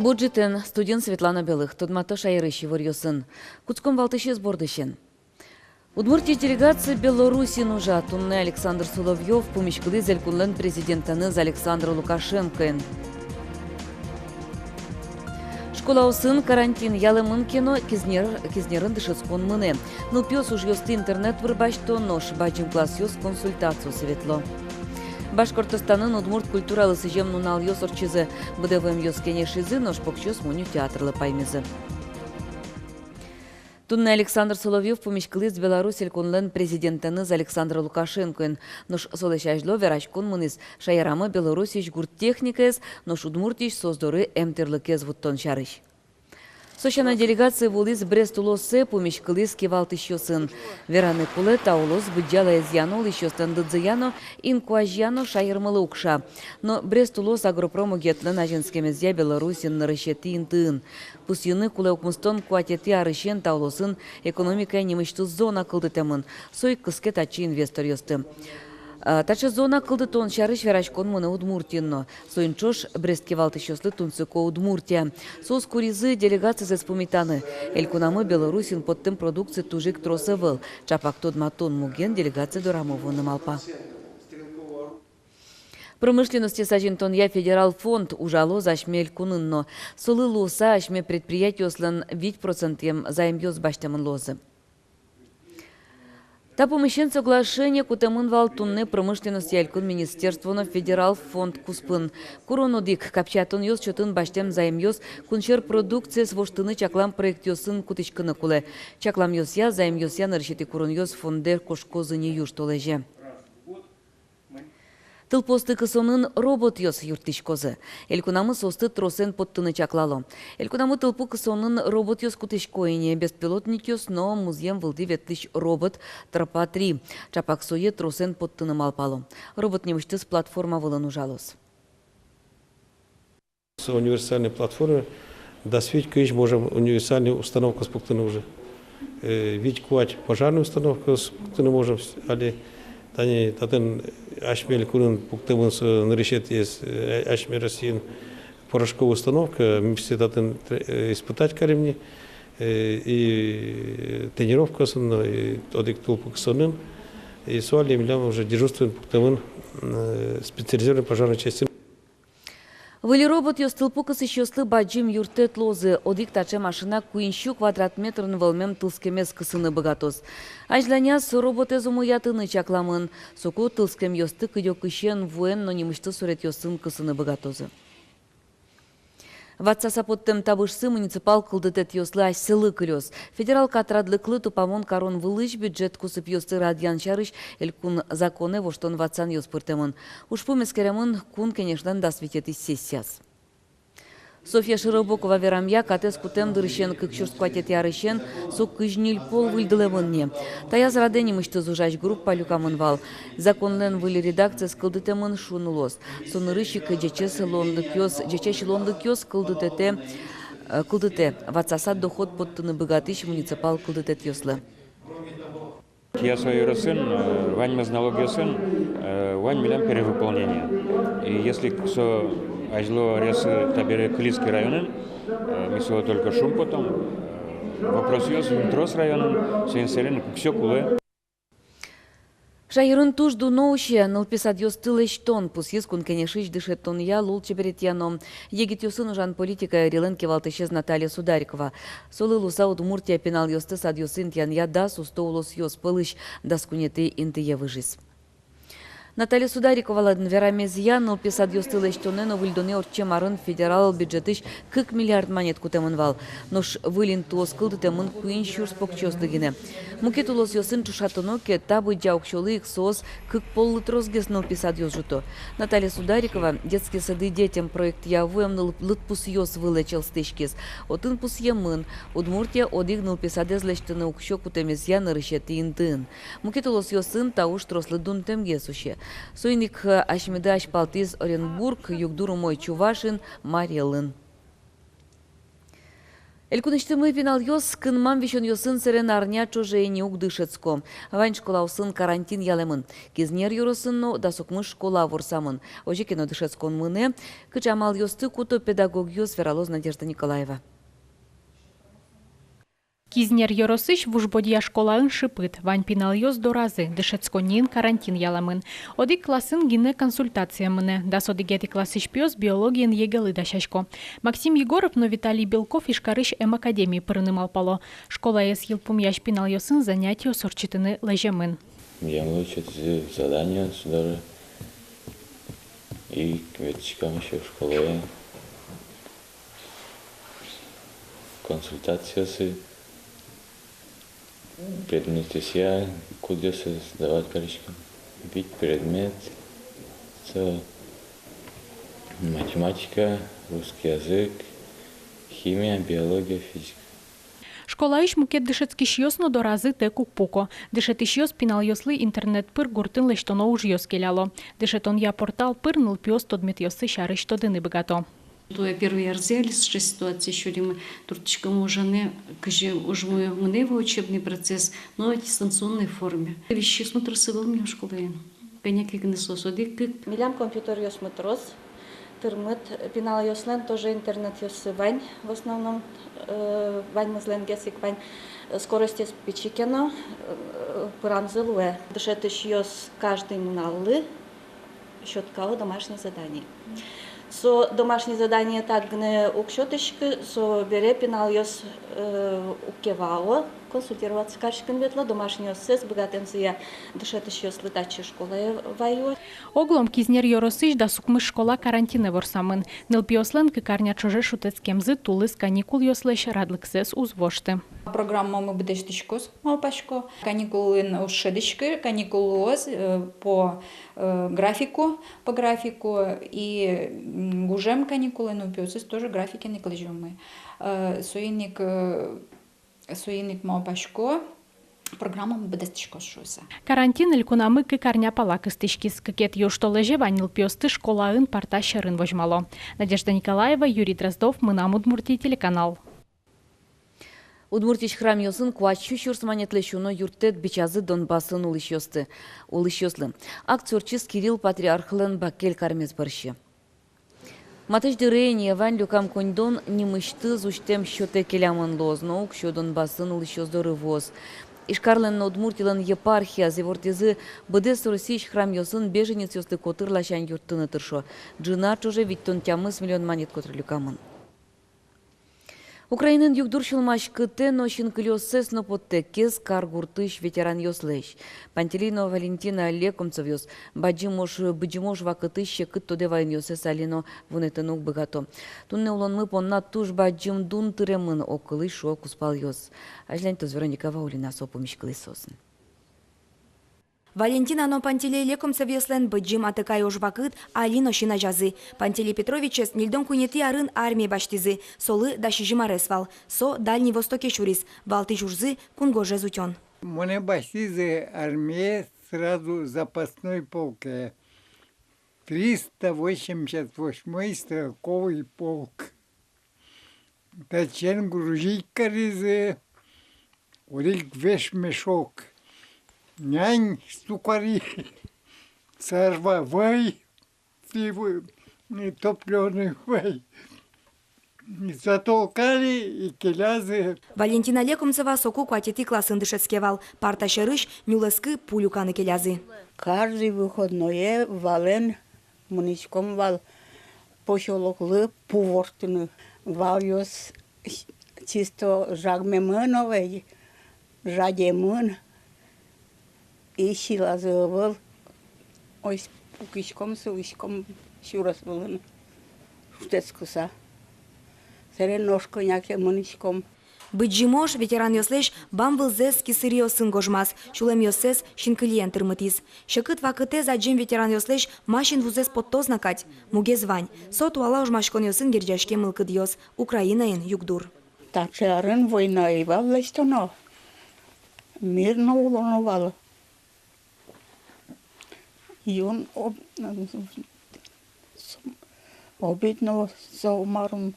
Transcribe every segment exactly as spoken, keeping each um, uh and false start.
Пуд ӝытэн! Студиын Светлана Белых. Тодмато шаерысь иворъёсын. Кутском валтӥсез бордысен. Удмуртиысь делегация Белоруссиын ужа. Туннэ Александр Соловьёв пумиськылӥз Элькунлэн президентэныз Александр Лукашенкоен. Школаосын карантин ялэмын ке но, Кизнер, Кизнерын дышетскон мынэ. Нылпиос ужъёсты интернет выр басьто, нош бадӟым классъёс консультациосы ветло. Башкортостанын удмурт культуралы сӥзем нуналъёс ортчизы. Быдэ вуэмъёс кенешизы, нош покчиос Муню театрлы паймизы. Туннэ Александр Соловьёв пумиськылӥз Беларусь Элькунлэн президентэныз Александр Лукашенкоен. Нош солэсь азьло вераськон мынӥз шаерамы Белоруссиысь гурт техникаез, нош Удмуртиысь соос доры эмтӥрлыкез вуттон сярысь. Со сяна, делегация вуылӥз Брест улосэ, пумиськылӥз кивалтӥсьёсын. Вераны кулэ, та улос быдӟалаезъя но, улӥсьёслэн лыдзыя но, инкуазья но шаермылы укша. Но Брест улос агропром огетлэн азинскемезъя Белоруссиын нырысетӥ интыын. Пусйыны кулэ, укмыстон куатетӥ арысен та улосын экономикая нимысьтыз зона кылдытэмын. Со ик кыске татчы инвесторъёсты. А, таӵе зона кылдытон сярысь вераськон мынэ Удмуртиын но. Соин ӵош Брест кивалтӥсьёслы тунсыко Удмуртия. Соос куризы делегацизэс пумитаны. Элькунамы Белоруссиын поттэм продукция туж ик трос ӧвӧл. Ӵапак тодматон муген делегация дорамы вуыны малпа. Промышленностез азинтонъя федерал фонд ужалоз асьме элькунын но. Солы луыса, асьме предприятиослэн вить процентъем займъёс басьтэмын луозы. Та пумысен соглашение кутэмын вал туннэ Промышленностья элькун министерство но федерал фонд куспын. Курон одӥг: капчиятонъёс чотын басьтэм займъёс кунсьӧр продукциез воштыны чаклам проектъёсын кутӥськыны кулэ. Чакламъёсъя, займъёсъя нырысетӥ куронъёс фондэ кошкозы ини южтолэзе. Тылпуосты кысонын роботъёс юрттӥськозы. Элькунамы соосты тросэн поттыны чаклало. Элькунамы тылпу кысонын роботъёс кутӥсько ини: беспилотникъёс но музъем вылтӥ ветлӥсь робот «Тропа три». Ӵапак сое тросэн поттыны малпало. Робот нимысьтыз платформа вылын ужалоз. Со универсальной платформа, дас вить кызь можем универсальной установкаос пуктыны уже. Э, вить-куать пожарной установкаос пуктыны можем с-, али. Тани татын асьме элькунын пуктэмын со нырысетӥез, э, асьме Россиын порошковой установка, ми сое татын, э, испытать карим ни, э, и тренировкаосын но, и одӥг тылпу кысонын, и со али милям уже дежурствоын пуктэмын, э, специализированной пожарной частьын. Выль роботъёс тылпу кысӥсьёслы бадӟым юрттэт луозы. Одӥг таӵе машина куинь сю квадрат метрын вӧлмем тылскемез кысыны быгатоз. Азьланяз роботэз умоятыны чакламын. Соку тылскемъёсты кыдёкысен, вуэн но нимысьтыз суретъёсын кысыны быгатозы. Ватсаса поттэм табышсы муниципал кылдытэтъёслы асьсэлы кылёз. Федерал катрадлыклы тупамон карон вылысь бюджет кусыпъёсты радъян сярысь элькун законэ воштон-ватсанъёс пыртэмын. Ужпум эскеремын Кун Кенешлэн дас витетӥ сессияз. Софья Широбокова верамъя, катэз кутэм дырысен, кык сюрс куатетӥ арысен, со кызь ньыль пол выльдылэмын ни. Таяз радэ нимысьтыз ужась группа люкамын вал. Законлэн выль редакциез кылдытэмын шуыны луоз. Со нырысь ик ӟечесь луонлыкъёс, ӟечесь луонлыкъёс кылдытэтэ, э, кылдытэ ватсаса доход поттыны быгатӥсь муниципал кылдытэтъёслы. Киясо ёросын, э, ваньмыз налогъёсын, э, вань милям перевыполнение. И если к-, со азьло аръёсы табере Кылицкий районын, э, ми солы только шумпотом, э, вопросъёс вань трос районын, соин сэрен уксё кулэ. Шаерын туж дуно усе нылпи садъёсты лэсьтон, пусйиз Кун Кенешысь дышетонъя, лулчеберетъя но егитъёсын ужан политикая ӧрилэн кивалтӥсез Наталья Сударикова. Солы луыса Удмуртия пиналъёсты садъёсы интыянъя дас усто улосъёс пӧлысь дас куинетӥ интые выжиз. Наталья Судариковалэн верамезъя, нылпи садъёсты лэсьтонэ но выльдонэ ортчем арын федерал бюджетысь кык миллиард манет кутэмын вал. Нош выль интыос кылдытэмын куинь сюрс покчиослы гинэ. Мукет улосъёсын ӵошатоно ке, та быдӟа уксёлы ик соос кык поллы тросгес нылпи садъёс ӝуто. Наталья Сударикова «Детские сады детям» проектъя вуэм ныл-, лыдпусъёс вылэ чӧлстӥськиз. Отын пусъемын: Удмуртия одӥг нылпи садэз лэсьтыны уксё кутэмезъя нырысетӥ интыын. Мукет улосъёсын та уж трослы дунтэмгес усе. Соин ик асьмеды азьпалтӥз Оренбург, югдур умой Чувашиын, Марий Элын. Элькунысьтымы пиналъёс кынмам висёнъёсын сэрен арня ӵоже ини уг дышетско. Вань школаосын карантин ялэмын. Кизнер ёросын но дас укмыс школа ворсамын. Озьы ке но, дышетскон мынэ. Кыӵе амалъёсты куто педагогъёс, вералоз Надежда Николаева. Кизнер ёросысь Вуж Бодья школаын шыпыт, вань пиналъёс доразы, дышетсконниын карантин ялэмын. Одӥг классын гинэ консультация мынэ. Дас одӥгетӥ классысь пиос биологиен ЕГЭ-лы дасясько. Максим Егоров но Виталий Белков Ижкарысь эм академие пырыны малпало. Школаез йылпумъясь пиналъёсын занятиос ортчытыны лэземын. Милемлы сётӥзы заданиос доры. И ветлӥськом ещё школае. Консультациосы, предметъёсъя, кудъёссэ сдавать кариськом. Вить предмет: со математика, русский язык, химия, биология, физика. Школаысь мукет дышетскисьёс но доразы тэк уг пуко. Дышетӥсьёс пиналъёслы интернет пыр гуртын лэсьтоно ужъёс келяло. Дышетонъя портал пыр нылпиос тодметъёссы сярысь тодыны быгато. Туэ первый арзэ али сыӵе ситуация сюримы, турттӥськом ужаны, кызьы ужмы мынэ вал учебный процесс, но дистанционной форме. Висисьёсмы трос ӧвӧл милям школаын. Кӧня ке гинэ соос, одӥг-кык. Милям компьютеръёсмы трос, тырмыт, пиналъёслэн тоже интернетъёссы вань, в основном, э, ваньмызлэн гес ик вань, скоростез пичи ке но, э, пырамзы луэ. Дышетӥсьёс каждый нуналлы сётӥсько домашнее задание. Со домашнее задание так гинэ уг сётӥськы, со бере пиналъёс, э, уг ке вао, консультироваться кариськыны ветло, домашнеосыз быгатэмзыя дышетӥсьёслы татчы школае ваё. Огъя Кизнер ёросысь дас укмыс школа карантинэ ворсамын. Нылпиослэн кык арня ӵоже шутэтскемзы тулыс каникулъёслэсь радлыксэс уз вошты. Программамы быдэстӥськоз, малпасько. Каникулын уз шӧдӥськы, каникул луоз, э, по, э, графику, по графику, и, м, гужем каникулын нылпиосыз тоже графикен ик лэзёмы. Э, соин ик, э, соин ик малпасько, программамы быдэстӥськоз шуыса. Карантин элькунамы кык арня пала кыстӥськиз. Кыкетӥ южтолэзе вань нылпиосты школаын парта сьӧрын возьмало. Надежда Николаева, Юрий Дроздов, «Мынам Удмуртие» телеканал. Удмуртиысь храмъёсын куать сю сюрс манетлэсь уно юрттэт бичазы Донбассын улӥсьёсты, улӥсьёслы. Акция ортчиз Кирилл патриархлэн бакель каремез бӧрсьы. Матысь дыре ини вань люкам коньдон нимысьтыз усьтэм счётэ келямын луоз но уксё Донбассын улӥсьёс доры вуоз. Ижкарлэн но Удмуртилэн епархияз ивортӥзы, быдэс Россиысь храмъёсын беженецъёсты котыр ласянь юрттыны тыршо. Ӝыны ӵоже витьтон тямыс миллион манет котыр люкамын. Украинаын югдур сюлмаськытэ но синкылиоссэс но поттэ Кез каргуртысь ветеранъёслэсь. Пантелей но Валентина Лекомцевъёс Бадӟым ож, Быдӟым ож вакытысь секыт тодэ ваёнъёссэс али но вунэтыны уг быгато. Туннэ улонмы понна туж бадӟым дун тыремын, огкылысь шуо кузпалъёс. Азьланьтоз Вероника Ваулина, со пумиськылӥз соосын. Валентина но Пантелей Лекомцевъёслэн Быдӟым Атыкай ож вакыт али но син азязы. Пантелей Петровичез ньыльдон куинетӥ арын армие басьтӥзы, солы дас сизьым арес вал. Со Дальний Востоке сюриз, валтӥсь ужзы кунгожез утён. Монэ басьтӥзы армие сразу запасной полке. Триста восемьдесят восьмой стрелковый полк. Татчыен грузить каризы одӥг вещмешок. Нянь, сукари, сарва вӧй, топленый вӧй. Затолкали и келязы. Валентина Лекомцева соку куатетӥ классын дышетске вал. Парта сьӧрысь нюлэскы пу люканы келязы. Каждый выходное валэн мынӥськом вал посёлоклы пу ворттыны. Валъёс чисто жагмемын но вӧй, жадемын. И силазы ӧвӧл. Ой, пукиськом, сылӥськом сюрес вылын шутэтскыса. Сэрен нош кӧня ке мынӥськом. Быдӟым ож ветеранъёслэсь бамвылзэс кисыриосын гожмаз, сюлэмъёссэс синкылиен тырмытӥз. Секыт вакытэз адӟем ветеранъёслэсь ма синвузэс поттоз на кадь? Мугез вань. Со туала ожмаськонъёсын герӟаськем мылкыдъёс, Украинаын югдур. Таӵе арын война ӧй вал лэсьтоно. Мирно улоно вал. Юн об-, обидно со, марым,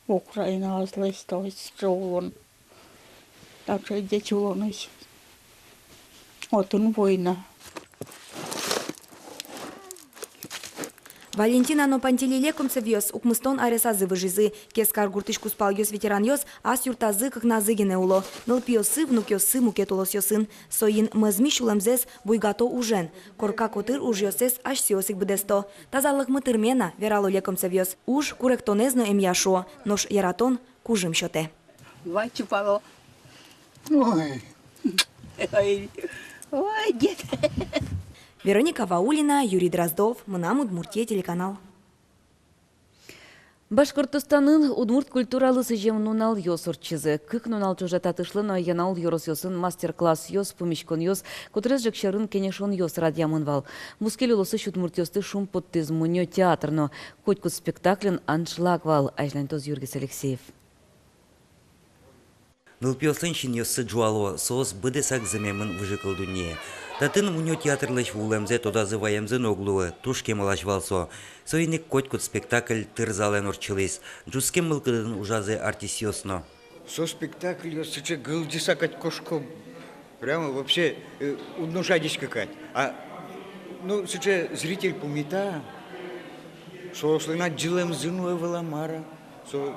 Украиналэсь, то есть, сыӵе улон. Таӵе ӟеч улонысь. Отын война. Валентина но Пантелей Лекомцевъёс укмыстон аресазы выжизы. Кескар гуртысь кузпалъёс, ветеранъёс ас юртазы кыкназы гинэ уло. Нылпиоссы, внукъёссы мукет улосъёсын. Соин мӧзми сюлэмзэс буйгато ужен. Корка котыр ужъёссэс асьсэос ик быдэсто. Тазалыкмы тырме на, верало Лекомцевъёс. Уж куректонэз но эмъя, шуо, нош яратон кужым сётэ. Вай чупало. Ой. Ой. Ой, дед. Вероника Ваулина, Юрий Дроздов, «Мынам Удмуртие» телеканал. Башкортостанын удмурт культуралы сӥзем нуналъёс ортчизы. Кык нунал ӵоже Татышлы но Янаул ёросъёсын мастер-классъёс, пумиськонъёс, котырес ӝӧк сьӧрын кенешонъёс радъямын вал. Бускель улосысь удмуртъёсты шумпоттӥз мунё театр но. Котькуд спектакльын аншлаг вал, азьланьтоз Юргис Алексеев. Нылпиослэн синъёссы ӝуало, соос быдэсак зэмемын выжыкыл дуннее. Татын мунё театрлэсь вуылэмзэ тодазы ваемзы но уг луы, туж кемалась вал со. Соин ик котькуд спектакль тыр залэн ортчылӥз. Ӝутскем мылкыдын ужазы артистъёс но. Со спектакльёс сыӵе гылӟыса кадь кошко, прямо вообще, э, уд но шӧдӥськы кадь. А, ну, сыӵе зритель пумита, соослэн адӟылэмзы но ӧвӧл-а, мар-а. Со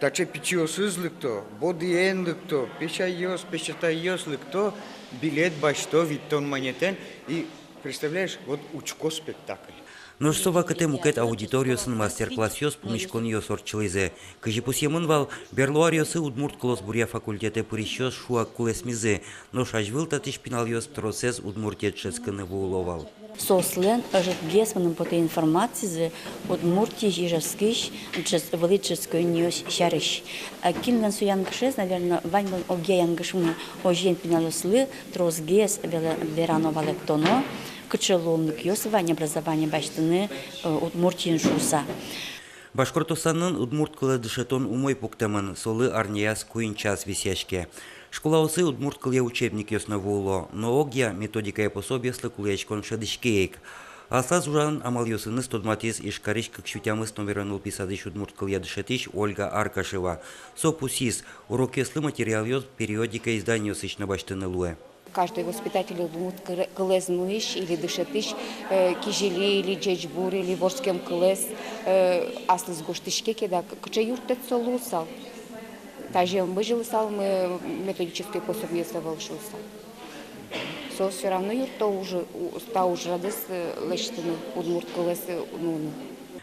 таӵе пичиосыз лыкто, бодыен лыкто, песяйёс, песятайёс лыкто, билет басьто витьтон манетэн и, представляешь, вот учко спектакль. Нош со вакытэ мукет аудиториосын мастер-классъёс, пумиськонъёс ортчылӥзы. Кызьы пусъемын вал, берло аръёсы удмурт кылосбуръя факультетэ пырисьёс шуак кулэсмизы, нош азьвыл татысь пиналъёс тросэз Удмуртие дышетскыны вуыло вал. Соослэн ӧжытгес, мыным потэ, информацизы Удмуртиысь, Ижевскысь дышетс-, вылӥ дышетсконниос сярысь. А кинлэн со янгышез, наверно, ваньмылэн огъя янгышмы, озьыен пиналъёслы тросгес ве-, верано, валэктоно, кыӵе луонлыкъёс вань образование басьтыны, э, Удмуртиын шуыса. Башкортостанын удмурт кылэ дышетон умой пуктэмын, солы арняяз куинь час висъяське. Школаосы удмурт кылъя учебникъёс но вуыло, но огъя методикая пособиослы кулэяськон шӧдӥське ик. Аслаз ужан амалъёсыныз тодматӥз Ижкарысь кык сю тямыс номеро нылпи садысь удмурт кылъя дышетӥсь Ольга Аркашева. Со пусйиз, урокъёслы материалъёс периодика изданиосысь но басьтыны луэ. Каждый воспитатель удмурт кыр-, кылэз нуись или дышетӥсь, э, кизили или ӟечбур или вордскем кылэз, э, аслыз гожтӥське ке, дак кыӵе юрттэт со луысал. Тазьы ӧм бызьылысалмы методической пособиос ӧвӧл шуыса. Со всё равно юртто уж-, у-, та ужрадэз, э, лэсьтыны, удмурт кылэз, э, нуыны.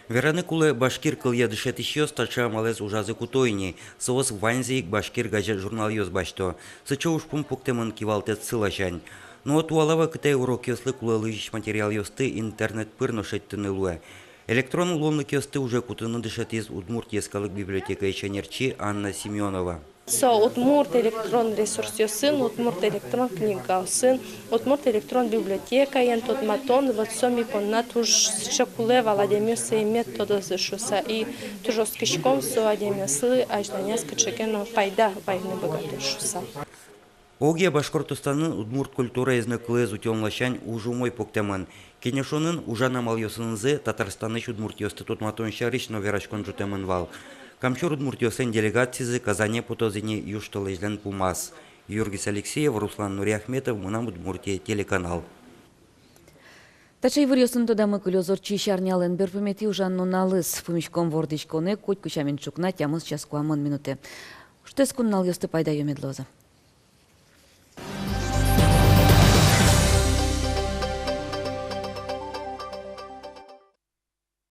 Вераны кулэ, башкир кылъя дышетӥсьёс таӵе амалэз ужазы куто ини, соос ваньзы ик башкир газет-журналъёс басьто. Сыӵе ужпум пуктэмын кивалтэт сы ласянь. Но туала вакытэ урокъёслы кулэ луись материалъёсты интернет пыр но шедьтыны луэ. Электрон луонлыкъёсты уже кутыны дышетӥз Удмурт йӧскалык библиотекаысь ӧнерчи Анна Семёнова. Со удмурт электрон ресурсъёсын, удмурт электрон книгаосын, удмурт электрон библиотекаен тодматон, вот со ми понна туж сыӵе кулэ вал, адямиос сое мед тодозы шуыса, и туж оскиськом, со адямиослы азьланяз кыӵе ке но пайда вайыны быгатоз шуыса. Огъя Башкортостанын удмурт культураез но кылэз утён ласянь уж умой пуктэмын. Кенешонын ужан амалъёсынызы Татарстанысь удмуртъёсты тодматон сярысь но вераськон ӝутэмын вал. Камсьӧр удмуртъёслэн делегацизы Казане потоз ини южтолэзьлэн пумаз. Юргис Алексеев, Руслан Нуриахметов, «Мынам Удмуртие» телеканал. Таӵе иворъёсын тодамы кылёз ортчись арнялэн берпуметӥ ужан нуналыз. Пумиськон вордӥськонэ котьку сямен ӵукна тямыс час куамын минутэ. Шутэтскон нуналъёсты пайдаё мед луозы.